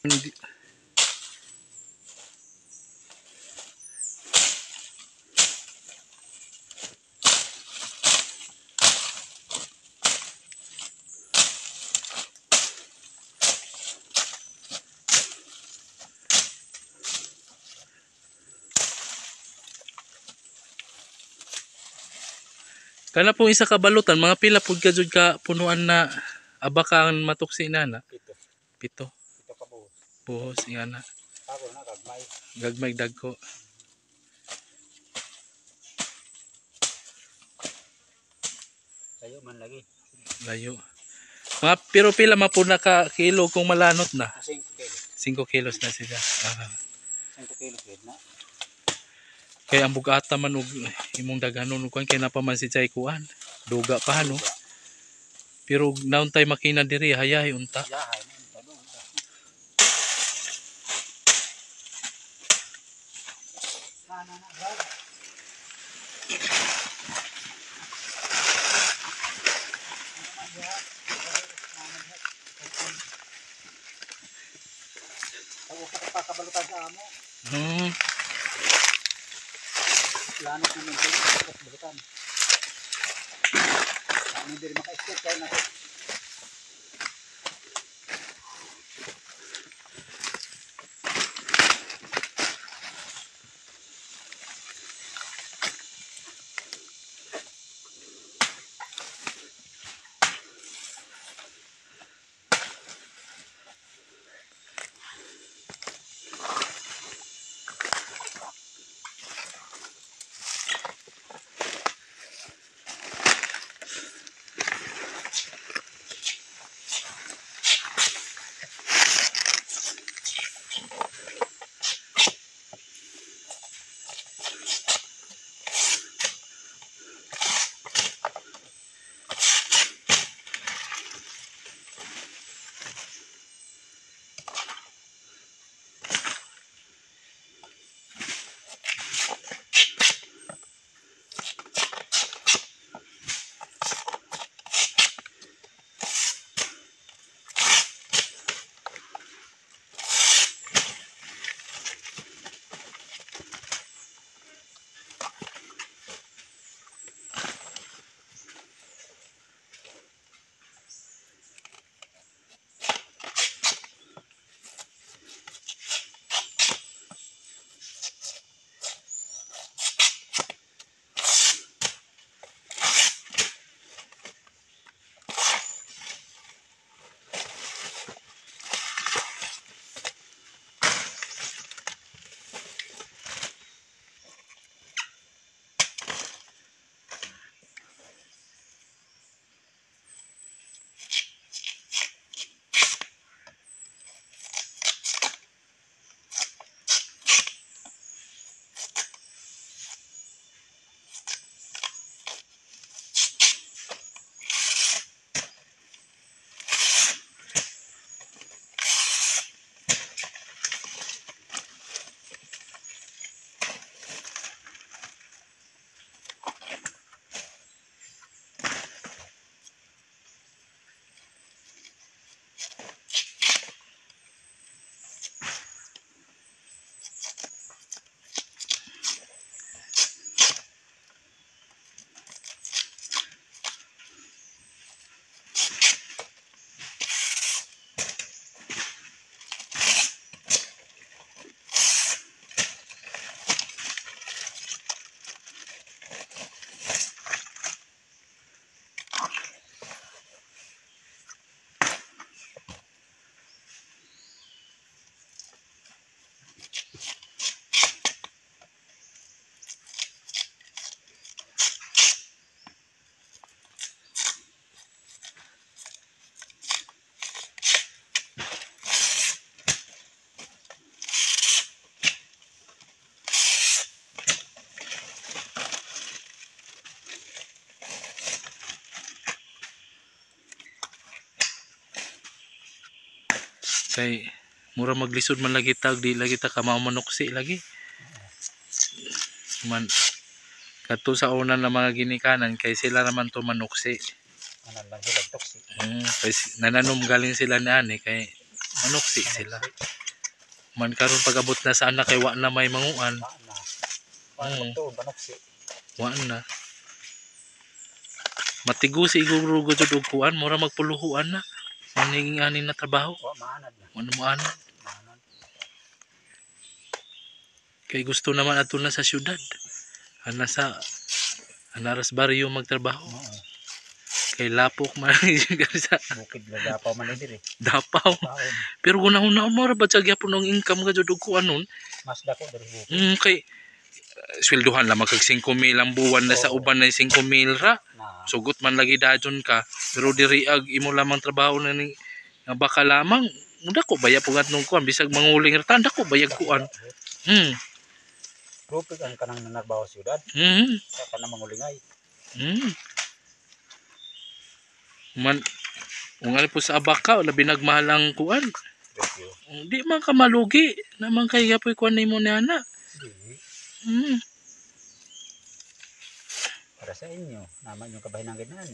Kana pong isa ka balutan, mga pila pud ka jud ka punuan na abaka ang matuksi na na? Pito. Pito. Pito ka buhos. Buhos nga na. Ako na gagmay. Gagmay dagko. Layo man lagi. Layo. Mga pero pila mapuna ka kilo kung malanot na? 5 kilos. 5 kilos na sila. Ah. 5 kilos gid na. Kay ang bugata man og imong daghanon og kuan kay napa man si Chay kuan. Duga pa no. Pero naon tay makina diri hayahay unta. Yahay na unta do. Na na na. Brad. Tawo ka pa kabalutan sa amo. Lanot naman ito, tapos balutan. Ano diri maka-escape kay na. Kay mura maglisod man lagi tag di lagi ta ka manuksi lagi. Man kadto sa una na mga ginikanan kay sila naman to manuksi. Anan lang sila toksi. Kay nananom galing sila niani kay Manuksi sila. Man karon pag-abot na sa anak kay wa na may manguan. Wa na. Wa na magtuon manuksi. Wa na. Matigo siguro gud og kuan, mura magpuluhuan na. Maning ani na trabaho. Wa maanad na. Wa na moanad. Maanad. Kay gusto naman ato na sa syudad. Ana sa anaras baryo magtrabaho. Oo. Kay lapok man sa Bukid na dapaw man ni diri. Dapaw. Taon. Pero gunahon mo ra ba siya gyapon ang income ka jud og kuan nun? Mas dako diri bukid. Kay swelduhan lamang kag 5,000 ang buwan na sa Oo. uban na 5,000 ra. Na. Sugot man lagi dajon ka. Pero diri ag imo lamang trabaho na ni nga baka lamang dako baya pugat nung kuan bisag manguling ra tan dako bayag kuan. Rupig ang kanang nanarbaho sa syudad, sa kanang mangulingay. Man ungal po sa abaka labi nagmahal ang kuan. Presyo. Di man ka malugi naman kay gapoy kuan nimo ni ana. Di. Para sa inyo, naman yung kabahin ng ginaan.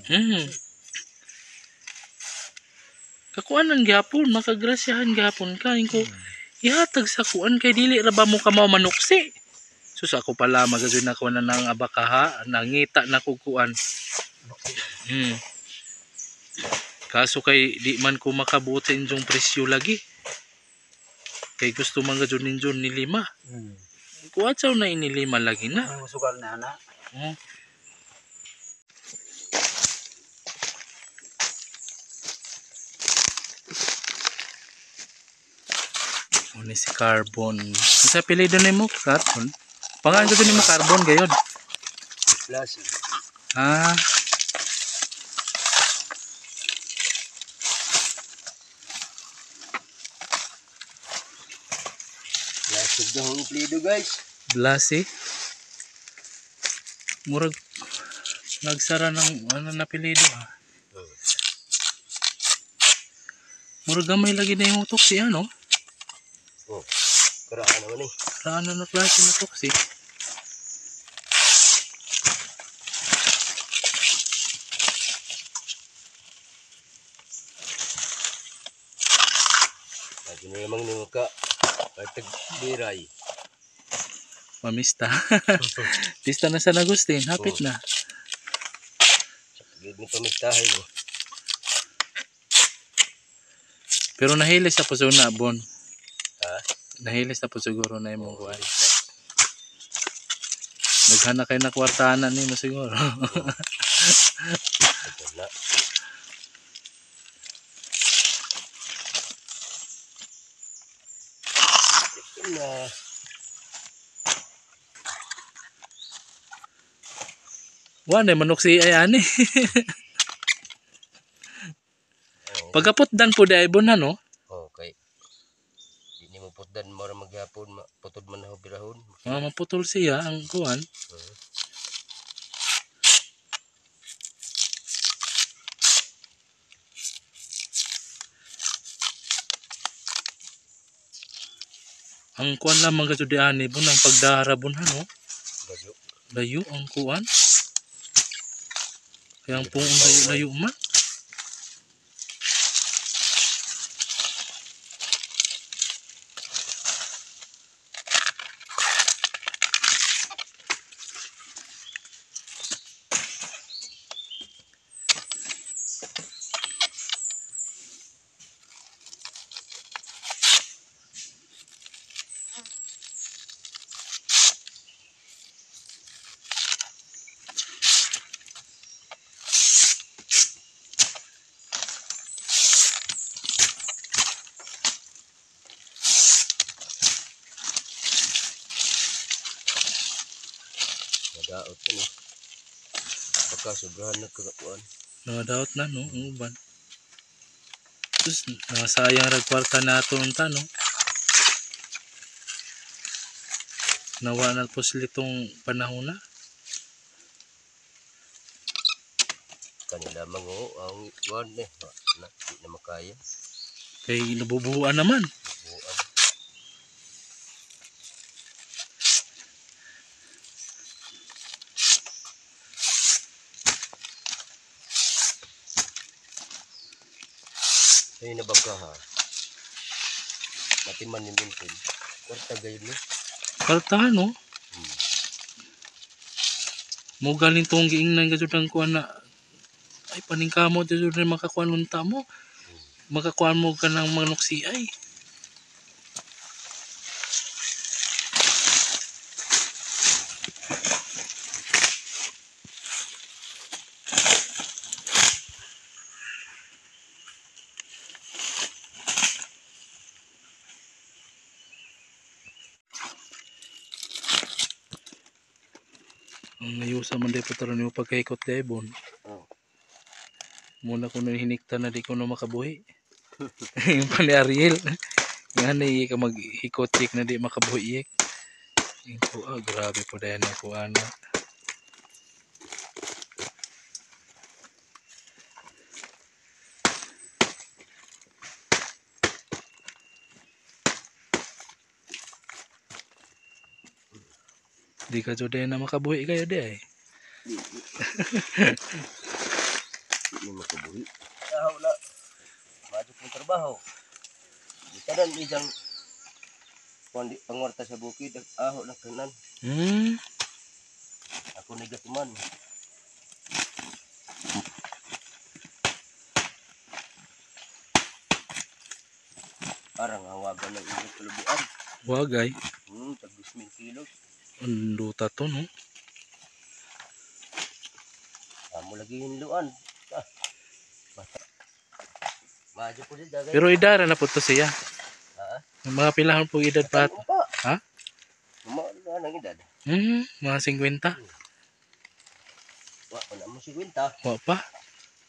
Kakuanan gyapon, makagrasyahan gyapon ka ingko. Ihatag sa kuan kay dili ra ba mo kamao manuksi. Sus ako pala magazoy na kuan na ng abaka ha, nangita na ko kuan. Manuksi. Kaso kay di man ko makabuot sa inyong presyo lagi. Kay gusto man gadyo ninyo ni lima. Kuha saw na ini lima lagi na. Ang sugal na ana. Oh. Ano si Carbon? Sa apelyido nimo Carbon? Pangalan ko nimo Carbon gayod. Plus. Ah. Plus daw ang plido guys. Blasi. Murag nagsara ng ano na apelyido ah. Murag gamay lagi na yung tuksi ano? Oh. Karaan naman eh. Ano na klase na tuksi? Pwede na lamang ni ka. Pagtagbiray. Mamista. Pista na San Agustin, hapit na. Sa pagid ni pamistahay mo. Pero nahilis sa puso na, Bon. Ha? Nahilis na po siguro na imong kuan. Daghan na kay na kwartahan na nimo siguro. Ito na. Ito na. Wa na manok si ay ani. Oh. Pagkaputdan po dai bon na no. Okay. Di ni mo putdan mo ra maghapon, putod man ako birahon. Mga maputol siya ang kuan. Ang kuan lamang kadto di ani bon ang pagdara bon ha no. Layo. Layo ang kuan. Kaya ang pungong layo-layo man. Nadaot ko ni. Baka sobrahan na kagapuan. Nakadaot na no, ang uban. Sus, nasayang rag kwarta nato unta no. Nawa na po sila itong panahon na. Kanila mango ang kuan eh. Na, di na makaya. Kay nabubuhuan naman. Buan. Ay na baka ha. Matiman ni Minton. Kwarta gayon ni. Kwarta no. Mo galing tong giingnan ka jud ang kuan na ay paningkamot jud rin makakuan unta mo. Makakuan mo ka ng manuksi ay. Ang nayusa man day putaran nimo pagkahikot day bon. Oh. Muna ko na hinikta na di ko na makabuhi. Yung pa ni Ariel. Nga na ka maghikot yik na di makabuhi yik. Yung ko, ah, grabe po dahil na ko ana. Di ka jud na makabuhi kayo di ay. Di mo makabuhi. Ah, wala. Maadyo kong trabaho. Di tanan isang kuan di pangwarta sa bukid, aho na kanan. Ako nagatiman. Parang hawagan ng inyong tulubuan. Wagay. Tag 2,000 kilos. Ang luta to, no? Amo lagi hinluan. Ah. Basta. Maadyo po siya, dagay. Pero idara na po to siya. Ha? Ang mga pilahon po edad pa. Ano pa? Ha? Mga nang edad. Mga 50. Wa pa na mo 50. Wa pa.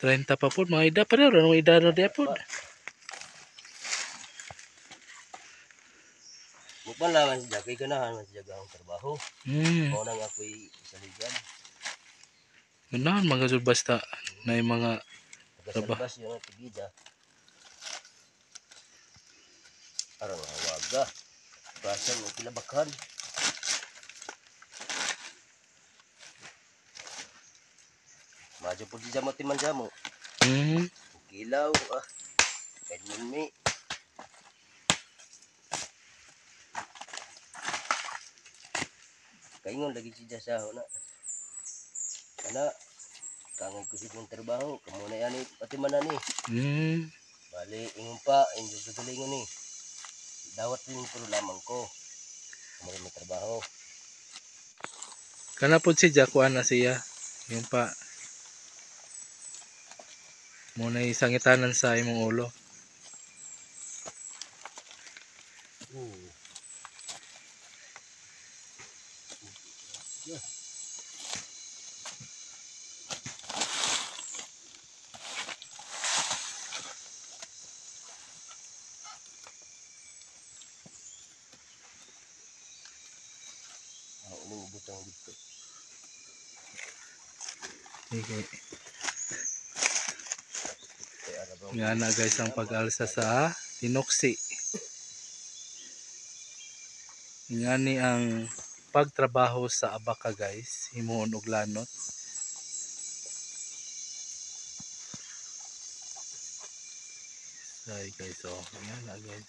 30 pa po. Mga edad pa rin. Anong edad na di po? Mukha lang siya. Kay ganahan man siya ang trabaho. Mao nang ako'y saligan. Ganahan mga jud basta na yung mga Taga yun ang tigida. Arang hawaga. Basan mo kilabakan. Madyo po siya mo timan siya mo. Kilaw ah. Kahit mi. Kaingon lagi siya sa na. Ana, kangay ko siya trabaho. Kamo na yan pati man ni. Bali, ingon pa, ingon gagalingon ni. Dawat din pero lamang ko. Kamo may trabaho. Kana po si Jack, kuan na siya. Yung pa. Muna isangitanan sa imong ulo. Butang dito. Okay. Nga na guys ang pag-alsa sa tinuksi. Nga ni ang pagtrabaho sa abaka guys, himuon og lanot. Say guys, oh, nga na guys.